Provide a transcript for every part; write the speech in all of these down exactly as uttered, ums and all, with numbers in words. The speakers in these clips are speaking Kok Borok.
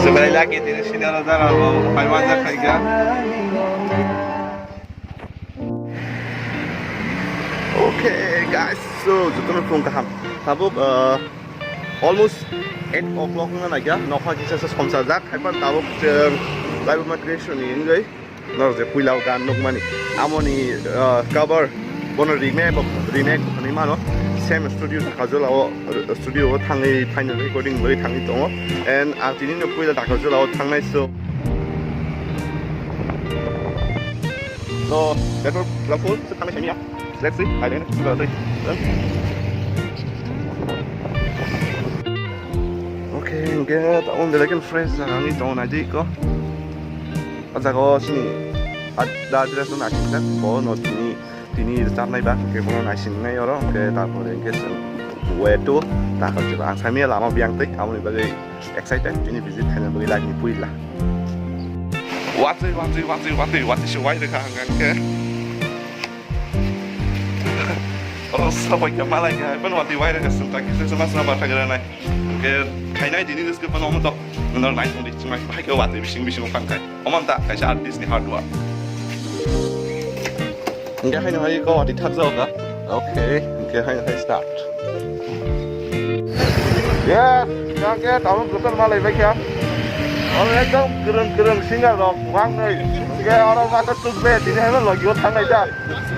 Sebenarnya lagi di sini ada dalam mau pai wajar kali ya. Okay guys, so jotono phung kaham. Tabuk uh, almost eight o'clock na naikha, nokha kisa sa somsa jak, haipan tabuk chwng live migration ni wngwi. Norok je puila o gan nukmani, amoni, ah, cover, bono remake bo, remake bo hinwi mano. Same studio Dhakarjala o, studio o thangwi final recording bai thangwi tongo. And ang tini no puila Dhakarjala o thangnai, so. So, petrol pump full, so thangwi simi ya. Let's see, I don't know. Okay, hingke tabuk belai kheno fresh jaga wngwi tongo, naidi eko. O jaga o chini a, da dress no naisingkha, bo no tini, tini rwchapnai ba, hingke bono naisingnai oro, hingke tarpore hingke chwng way two, tarpore ang saimanya lama biyang twi, aboni bagwi excited, tini visit khaina bagwi live ni puila. Watwi, watwi, watwi, watwi, watwi se wai rwkha ang hingke. Oro sabai khe malai khe, haino watwi wai rwkha chwng ta kisa chwng ma chwng ma bathang rwnai. Hingke khainai tini risk phano omo tok. Nor nai tong di chwng nai bahai khe watwi bising bising phan khai. Omo ta kaisa artist ni hard work. Hingke haino hai ko watwi thak jao ka. Okay, hingke haino hai start. Yes, hingke tabuk kwtal malai bai kha. Oro ekdom kwrwng kwrwng singer rok wng nai. Hingke oro masa tukbe tini haino logi o thangnai da.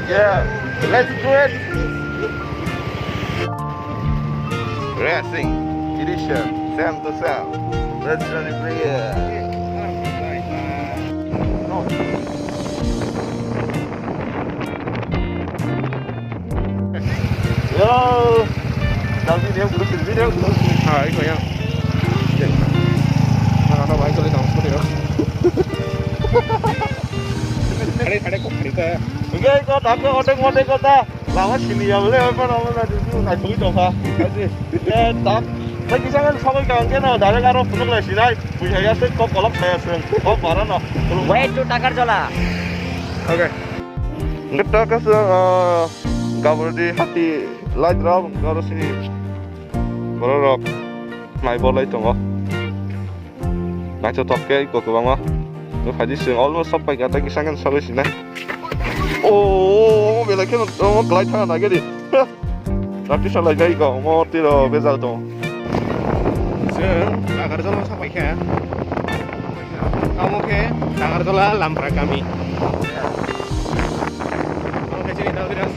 Yeah, let's do it. Racing edition, Sam to Sam. Let's run it, yeah. Yo. Dal video, dal video. Hai, kaya. Mana na bai kali dance ko. Khare khare ko khare ka. Oke, ko tak ko otek motek ko ta. Lama sini ya bole, apa nama na dulu na tui to ka. Eh, tak. Lagi jangan sampai kangke na, dari karo pun lah sinai. Punya ya sih kok kolok saya sih. Kok parah no. Way to Dhakarjala. Oke. Ngetak ka sa, ah, gabur di hati light rok, garo sini. Borok rok mai bolai tongo. Naithotok khe iko kwbangma. Nukha di chwng almost sop paikha, tei kisa khe salai sinai. O belai kheno omo kwlai thangna nai gedi. Practice salai jai iko, omo tiro bejal tongo. Chwng Dhakarjala sop paikha. Amo khe Dhakarjala Lampra kami. Amo khe chini Dalbiras.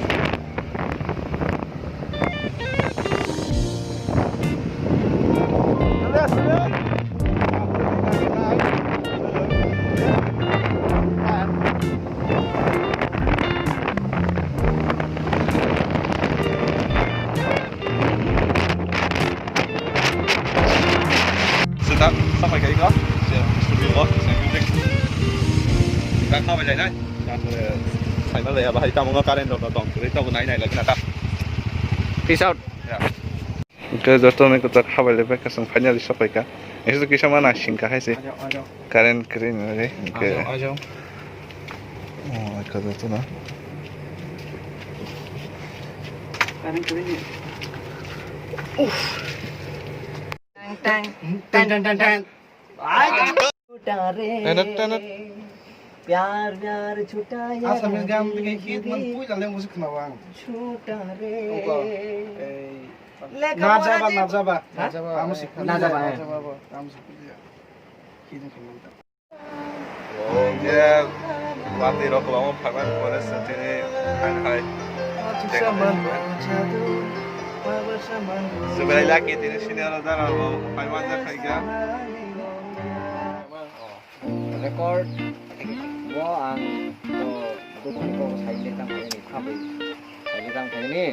Sita, sampai kayak kau, studio kau, music. Kita kau belajar, nah. Final ya, bahai tamu nggak karen dong, dong. Kita pun naik, naik lagi, nah, tak. Peace out. Ya. Hingke joto ni kwtal khabai le bwkha chwng finally sopaikha. Nisi kisa ma naisingkha hai se. Ajao, ajao. Current kwrwi ni bagwi hingke. Ajao, ajao. Oh, ekha joto na. Current kwrwi ni. Uff. Tang, tang, tang, tang, tang, tang. Ai, झूठा रे, tenat, tenat. प्यार, प्यार झूठा ये Assamese gan tei hit man pui jale musi khna bang. झूठा रे. Opa. Ei. Leka Najaba, pora najaba. Ha? Najaba. Amo sikha. Najaba, eh. Najaba bo. Amo sikha. Hit khna bang. Oke. Mati rok lama phaman pore sentini hai hai. Sebenarnya lagi di sini ada dalam phaman jar kaiga. Record. Bo ang to dukun ko sai le tang ni khabai. Sai le tang ni.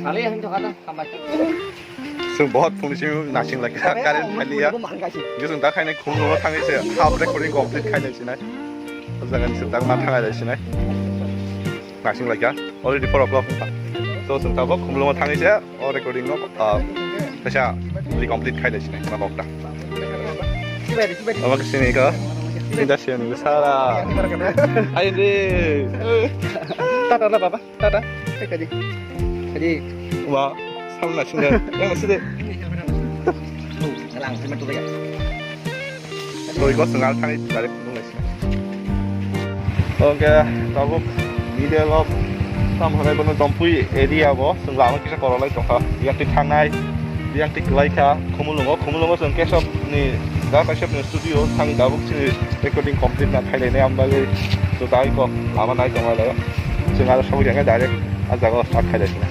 Sale hin to kata khabai. Chwng bohot phungni simi nasing lai kha, current phai liya. Hingke chwng da khainai khumlungo thangwi se half recording complete khainai sinai. O jaga ni chwng da ma thangai lai sinai. Nasing lai kha, already four o'clock wngkha. So chwng tabuk khumlungo thangwi se o recording no, ah, kaisa recomplete khainai sinai ma kok da. Omo khe sini kha. Sini da sini sara. Ai re. Tata la baba. Tata, hai kadi. Kadi. Wa. Hamna singa, yang side. Loi ko sengal thani direct nung lai singa. Oke, tabuk middle of tam hanai bono Dompui area bo, sung lama kisa korolai tongkha. Yang ti thangnai, yang ti kwlai kha, Khumulungo, Khumulungo sung Kesop ni, da Kesop ni studio, thani tabuk sini recording complete na khailai ne ambagwi, to dai ko, lama nai tonglai lai. Sung aro sabuk yang direct, a jaga start khailai singa.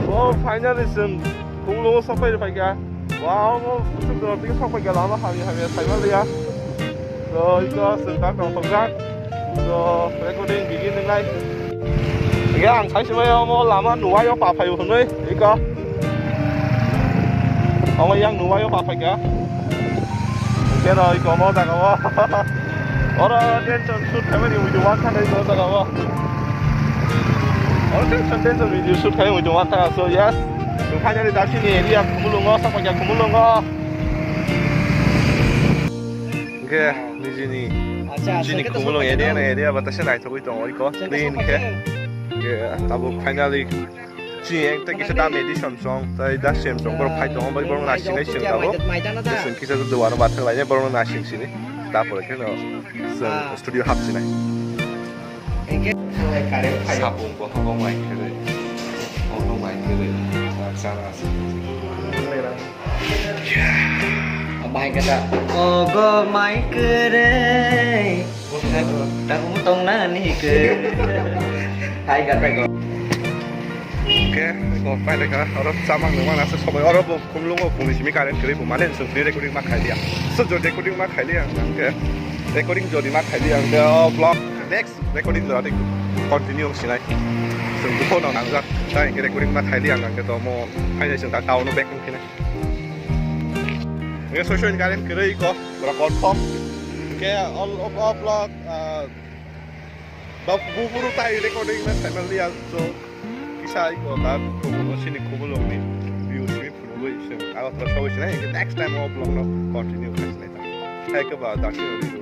Oh, finally, chwng Khumulungo sok phai phaikha. Wow, mo, kuchuk dor tiki sok phaikha, lama hamya hamya saima liya. So, iko chwng ta tong tokjak. So, recording begin nai. Iko ang sai simai omo lama nuwai o pa phaio hwnwi, iko. Omo yang nuwai o pa phaikha. Keno iko mo daga o. Oro tension shoot khaimani muitu wan thang iko daga o. Oro tension, tension video shoot khai muitu wan thang. So yes, finally da chini area Khumulungo, sok phaikha Khumulungo. Hwnkhe nijini, acha, chini Khumulung area no area batase naithogwi tongo iko, clean khe. Hwnkhe tabuk finally chini ekta kisa dam edition song, tai da same song, borok phai tongo, bai borok nasinai chwng tabuk. Chwng kisa duano bathang lainai, borok nasin sini. Tapore khe no chwng studio hapsinai. Sapung bo hobo mai khe rwi. Hobo mai khe rwi. Chana. Mai kata. Ogo mai khe rwi. Takum tong na ni ke. Hai kata ko. Oke, ko pai lekha, oro chamang nungma nasa sobai, oro bo Khumulungo phungni simi current kwrwi bo mane chwng tini recording ma khailiya. So jo recording ma khailiya, hwnkhe recording jodi ma khailiya, hwnkhe o vlog next recording jora tei continue sinai. Chwng bukho no nangjak, tai hwnkhe recording ma khailiya, hwnkhe to mo phainai chwng ta town o back wngphinai. Hwnkhe soi soi current kwrwi ko, pura confirm. Hwnkhe o, o, o vlog, ah, Dok buburu tai recording na channel liya so kisa iko ta Khumulung sini Khumulung ni views ni phunugwi se Agartala sogwi sinai, next time o vlog no continue khai sinai ta. Hai ke ba da sini ri.